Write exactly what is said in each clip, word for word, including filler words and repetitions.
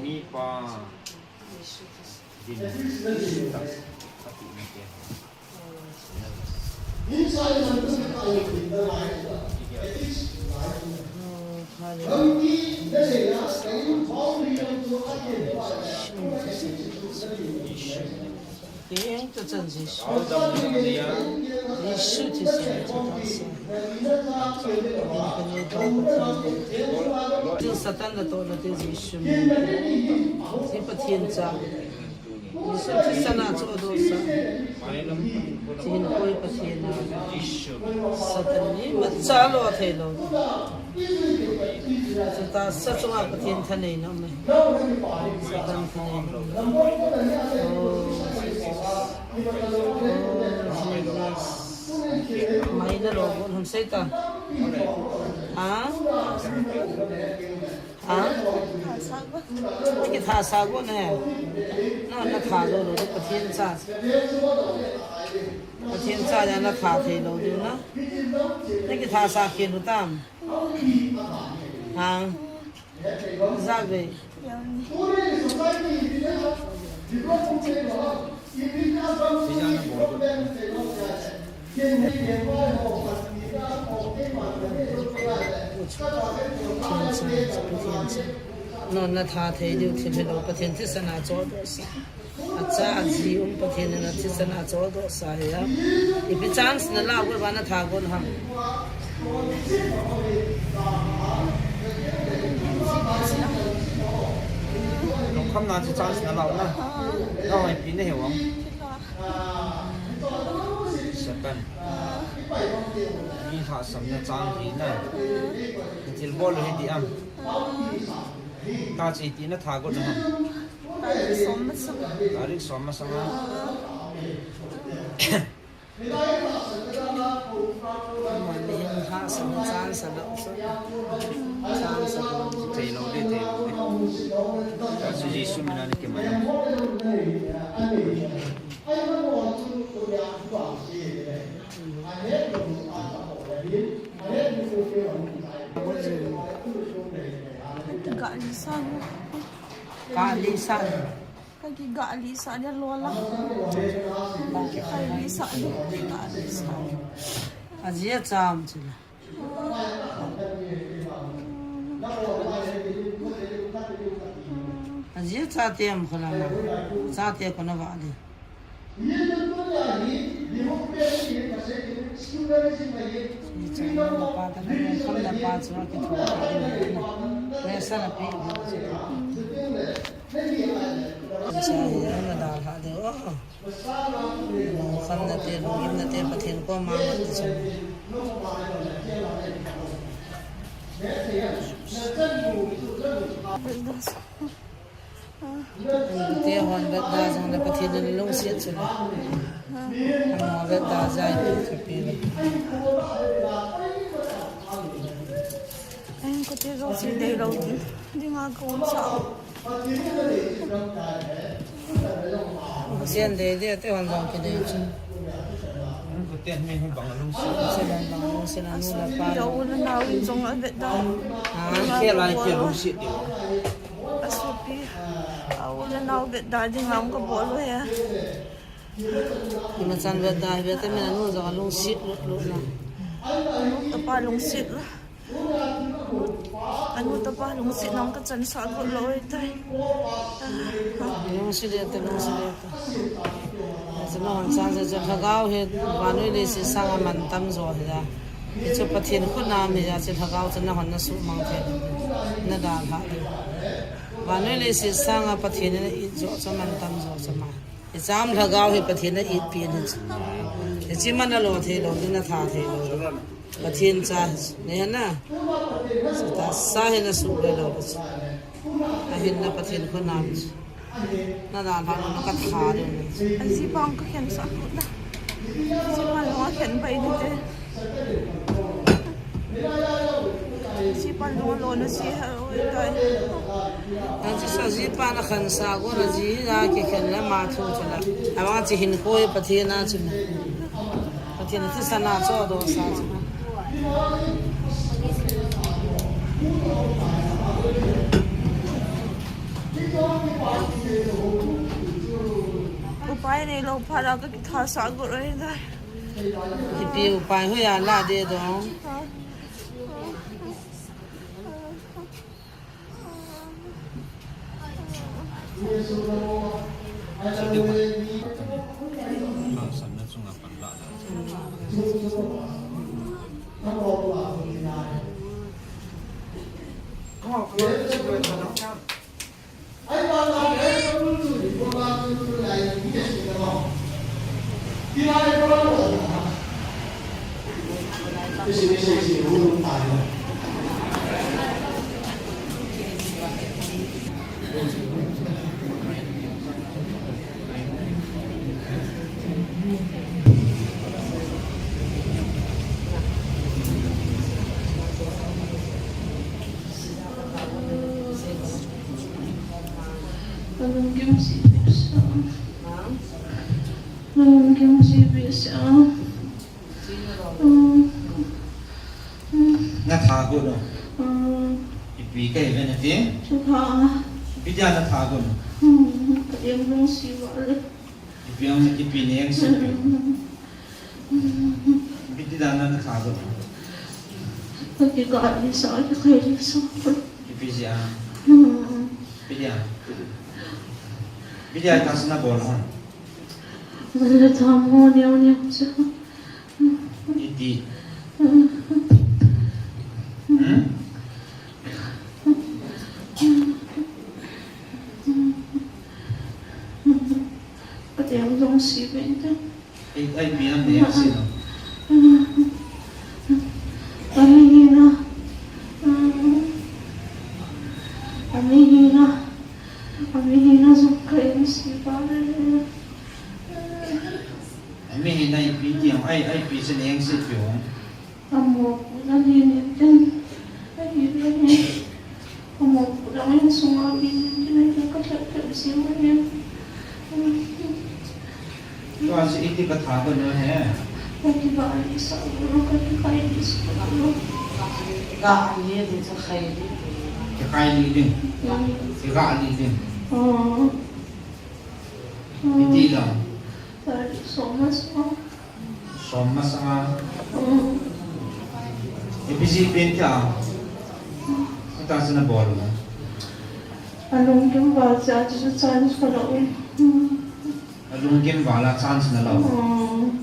Mipa din, Jesu Christa. Satan natoh nate Jesu min. Pathen cha. Jesu Christa na chohdoh sah. Pathen koi Pathen a. Satan ni imacha lo thei lou. Satan sa chunga Pathen thaneina um e. Satan thaneina um e. Oh, Jesus. Oh, Jesus. Mai na lo gon hon sei ta. Ha? Ha? Nakitha sa gon e. Na, natha jou lou, Pathen cha. Pathen cha jong natha thei lou diu na. Nakitha sa khen u tam. Ha? Jave. Non natha thei diu thil hilou, Pathen thisan a chohdoh sah. Acha aji um Pathen in athisan a chohdoh sah ahi a. Ipi chance nalah uva natha gon ham. Lungkham na chu chance nalah u na. Nahoi pi nahi uvam. Satan. Mi lhahsamna chang hi na. Thil bol u hi ti am. Tachi ti natha gon ham. Tarik som masang. Tarik som masang a. Thei lou de, thei lou de. Tachu Jesu min a nakiman. Kali san. Kali san. Kaki gali sa dia lola. Kaki gali sa dia, gali sa. Ajia cham chila. Ajia cha tem kholama. Cha te kona vale. Ni cha na pa ta na, khamna pa chu a kitho ta ni na. Pressure a pi ni chu. Cha hi na dalha de o. Khamna te, lunggimna te, Pathen koma ngat te chu. Te hon vet da jong le Pathen in lungset chu le. Amaho vet da jai pi chu pi le. Ahin kote jong si dei lou dinga kaum sa. Sian dei dei te hon jong kidei chu. Kote mi hi bang lungset. Sian bang lungset anu le pa. Yo na nau in jong a vet da. Ha, ke lai ke lungset dei. Asopi, a u le nau vet da ding a um kabol u hi. Ima chan vet da, vet ta min anu jong alungset lut lut na. Anu tapa lungset la. Anu tapa lungset nang kachan sa got lou tai. Lungset le ta, lungset le ta. Chuna hon chan se chu lhagao hi vannoi leiset sanga mantam jo hi a. Hichu Pathen khut nam hi a, chu lhagao chu nahon nasuhmang thei. Nadalhah ding. Vannoi leiset sanga Pathen in it jo chu mantam jo chu ma. Hicham lhagao hi Pathen in itpi hi chu. Hiche man nalo thei lou, natha thei lou. Pathen cha hi chu. Nana. Satan sa hi nasuh lou lou chu. Ahinla Pathen khut nam chu. Nadalhah lou na katha lou na. Ajipa kakhen sah lut na. Ajipa jong akhen pai dite. Ajipa jong lona si ha oi kai. Aji sa ajipa nakhen sah gon aji a kikhen le ma thu chu la. Ama chu hinkho hi Pathen a chu na. Pathen thisan a chohdoh sah chu. Neilou phat a kakitha sah got ahi da. Ipi upai hoiya la ding dong. Kalunggim sibeh sa. Kalunggim sibeh sa. Mm. Mm. Natha got no? Mm. Ipi kahi ve nati? Natha. Ipi dia natha got no? Mm. Ka em jong si vale. Ipi ang, ipi neng si pi. Mm. Ipi dia natha got no? Kakigah lisa, kakigah lisa. Ipi jeh a? Mm. Ipi dia? Ipi dia tahsa nabol ham? Natha mo neo neo sa. Iti. Hmm? Ati ang jong si benta. Ai, ai, pi ang ne si no. Amihina. Amihina. Amihina jong ka em si ba. Amihina ipi ti ham, ai, ai, ipi se neng se pi ham. Amo pu na ni ni ten. Ai, ni ni. Amo pu na ni sunga ni ni ten, ai, ka tep tep si mo ni. Tua si iti katha got no he. Kati ba ani sa ro kati kai ni sa ro. Ga ani ni sa kai ni. Ka kai ni din. Ka ga ani din. Oh. Iti la. Sorry, so much. Som masanga. Mm. Ipi jeh pen tia. Ita sina bol na. Alunggim val cha chu chance ka lo. Mm. Alunggim val a chance na lo. Mm.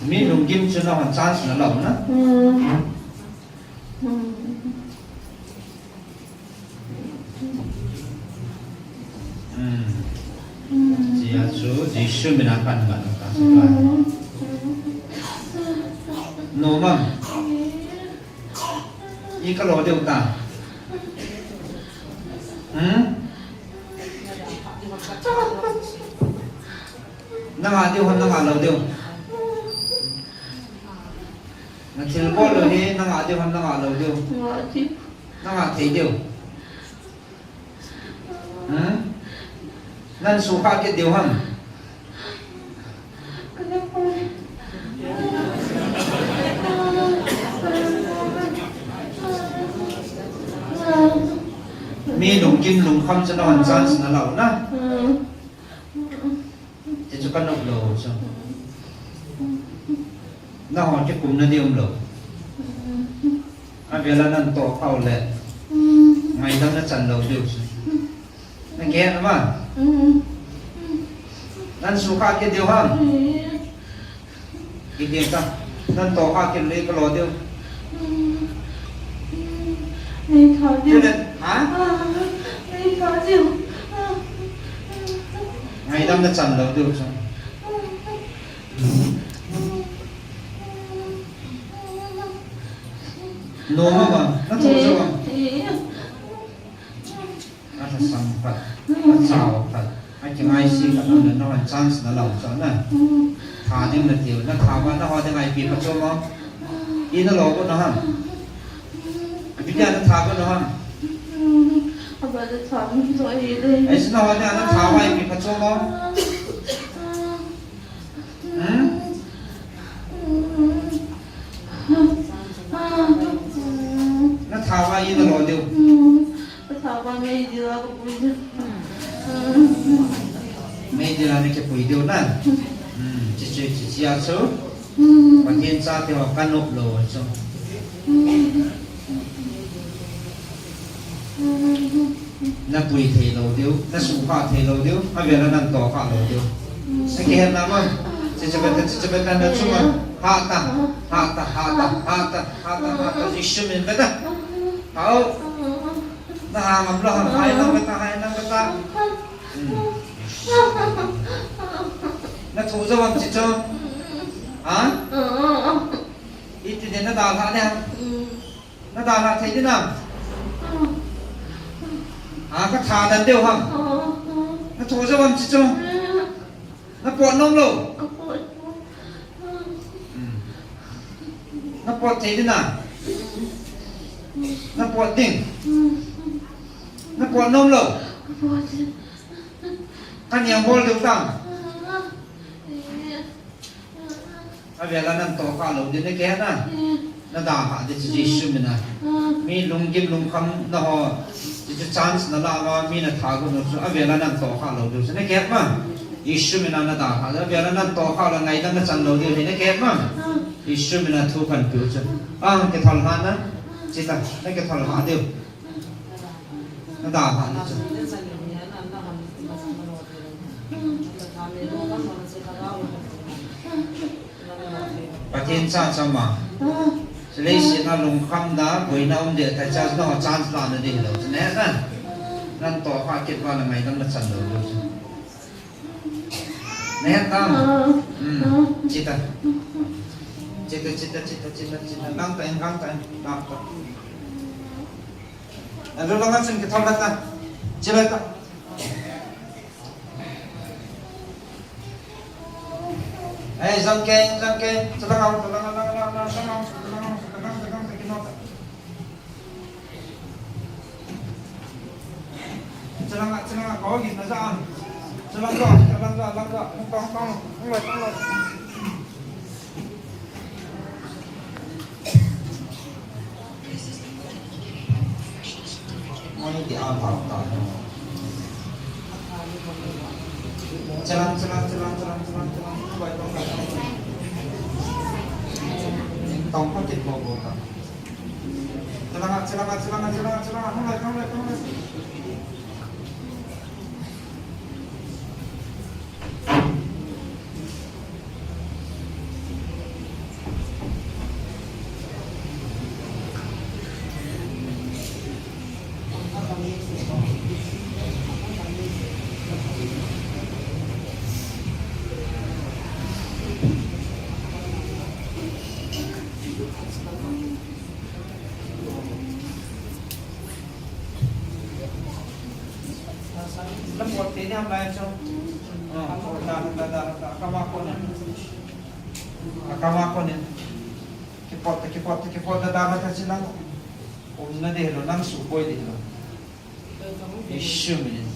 Mi lunggim chu nahon chance na lo na. Mm. Mm. Chia chu Jesu mina kan ngat ta chu ka. Nom am? I kalo diu ta. Hmm? Nanga diu ham, nanga lo diu. Na thilbol u hi nanga diu ham, nanga lo diu. Nanga thei diu. Hmm? Nan sukha kit diu ham. Mi lungkim lungkham chu nahon chance na lo na. Ti chu ka nop lou chu. Nahon kikum na diu um lou. Avel a nan toh khau le. Ngaidam na chan lou diu chu. Na kihet na ma? Nan sukha kit diu ham. Kiti ta. Nan toh kha kit le ka lo diu. Nei tha diu. Kile, ha? Nei tha diu. Ngaidam na chan lou diu chu. Nom am, na tho jo am. A lhasam khat, a chao khat, a kingaisih khat, nahon chance na lo chu na. Tha ding na tiu, na tha uva, na ho dinga ipi phachom am? I na lo got na ham? Ipi dia na tha got na ham? Ai, si na ho dinga na tha uva ipi phachom am? Hmm? Na tha uva i na lo diu. Ka tha uva mei diu a ka pui diu. Meidil a nakipui diu na. Hmm, chichi chichi a chu. Pathen chate ho kanop lou chu. Napui thei lou diu, nasuhkhah thei lou diu, avel a natohkhah lou diu. Nakihet nam? Chichi beta, chichi beta nachunga. Hahta, hahta, hahta, hahta, hahta, hahta, Jesu min beta. Hao. Naha ngam lou ham, hai nang beta, hai nang beta. Hmm. Nathu jou am chichu? Ha? Iti din nadalhah ding ham? Nadalhah thei din ham? Ha, katha dan diu ham? Nathu jou am chichu? Napot nom lou? Hmm. Napot thei din a? Napot ding? Napot nom lou? Kaniam bol diu tam? Avel a natohkhah lou din nakihet na? Nadalhah ding chu Jesu min a. Mi lunggim lungkham na ho, chichu chance nalah uva, mi natha got u chu avel a natohkhah lou diu chu nakihet ma? Jesu min a nadalhah ding, avel a natohkhah lou, ngaidam nachan lou diu hi nakihet ma? Jesu min a thu kanpeh u chu. A, kithol lhah na. Chita, nakithol lhah diu. Nadalhah ding chu. Pathen cha chama. Leiset a lungkham na, boina um ding, ta chance na, chance la na ding lou. Chu nahet na? Natohkhah kit uva le ngaidam nachan lou lou chu. Nahet tam? Hmm. Chita. Chita, chita, chita, chita, chita. Lang ta in, lang ta in, lang ta. Alu langa chun kithol ta. Chilai ta. Ei, jang kei, jang kei. Chalang au, chalang, chalang, chalang, chalang, chalang, chalang, chalang, chalang, chalang, chalang. Chalang, chalang, kau gin na ja. Chalang, chalang, chalang, chalang, chalang, chalang. Lam pot te ni ham lai chu. Ah, pot da, da, da, da. Akam a kon in. Akam a kon in. Kipot ta, kipot ta, kipot ta, da, da, da, chi nang. Umna ding lou, nang suboi ding lou. Jesu min in.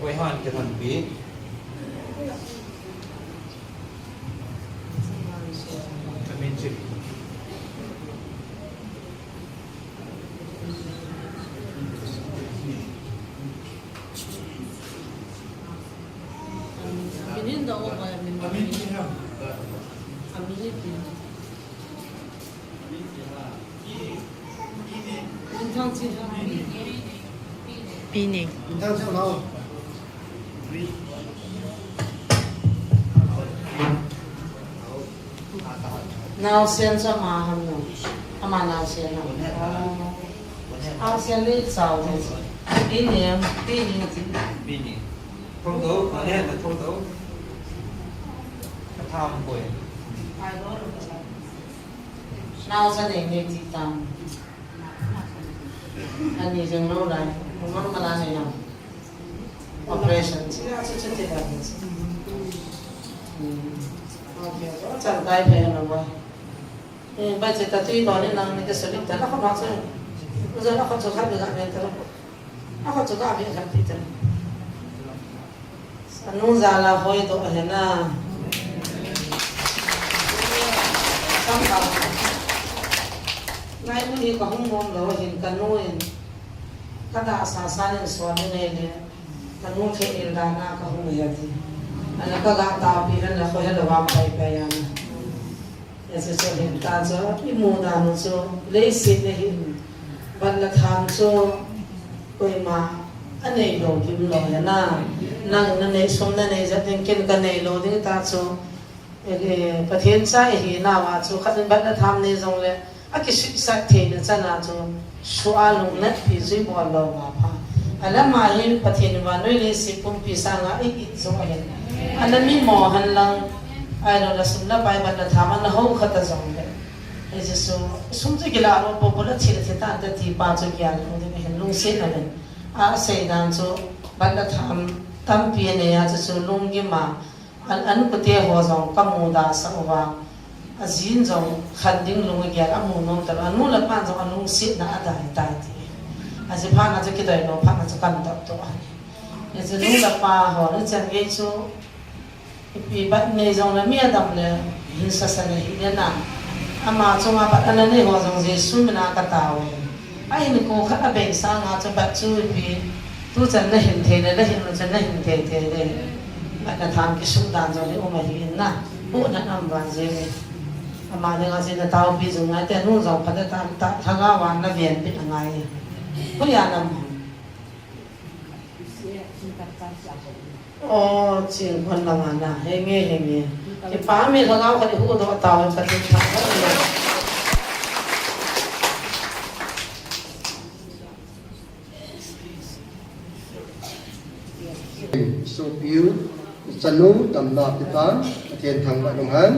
Oi, han ke han pi. Amen. Minin da o ba ya min ba. Amin ni pi. Min thang chi ha. Pi ni. Min thang chi ha. Naosen chu ama ham no. Ama naosen ham. Naosen ni chao ni. Pi ni, pi ni. Pi ni. Thong to, ma ne na thong to. Ka tham koi. Naosen ni ni ti tam. Ani jeng lou lai. Mo ma la ni ham. Operation. Chi a chu chu ti da. Hmm. Okay. Chan tai phe na ba. Hmm, ba che ta tui to ni nang ni ka soli ta na kha ba chu. Za na kha chu kha ni ga ni ta. Na kha chu ga ni kha ti ta. Anu za la hoi to he na. Lai mun hi kahung mong lou hin kanu in, kada sa sa nin suan in nei le, kanu khe il dan a kahung hi ati. Ana kaga taopi hen la kho hen la vang pai pai ana. Ese so hin ta cho, imu dan chu, leiset le hin, bat le tham chu, koima anei lou kim lou ya na. Nang nanei sum nanei jat ding, ken kanei lou ding ta chu. Eh, eh, Pathen cha ihi nauva chu khat in bat le tham nei jongle, akisuhsat theina chana chu, sua lungnat pi jui bol lou ma pha. Alama hi Pathen vannoi leiset pumpi sanga i it jong ahin. Ana mi mo hen lang, ahilou le sum le pai bat le tham ana ho khat a jongle. Hiche chu, sum chu kila lou popo le thil thi tante ti pa chu kial lou ding ahin lungset na len. Asei dan chu, bat le tham tampi anei a chu chu lunggim a, An, an kute ho jong kamu da sa uva. Ajin jong khan ding lung agel amu nom talou. Anu le apan jong alungsetna adai tai ti. Ajeh phat na chu kidoi lou phat na chu kan dop to ahi. Ajeh nu le pa ho ni chan gei chu ipi bat nei jong le mi adam le hin sa sa le hi le na. Ama chunga bat ana nei ho jong Jesu mina katao e. A in ko khat a bei sanga chu bat chu ipi, tu chan na hin thei le, na hin lo chan na hin thei thei le. Bat na tham kisuk dan jong le um ahi in na. Pu na am van je le. Ama le nga je na tao pi jong ngai te nu jong pha te tam ta tha nga wan na ven pi na ngai. Pu ya nam. O, ching khon lama na, henge, henge. Kipa mi lhagao khat ihuhdoh tau, Pathen thangvah in. Sopi u, chanu, damna peh tan, Pathen thangvah in um hen.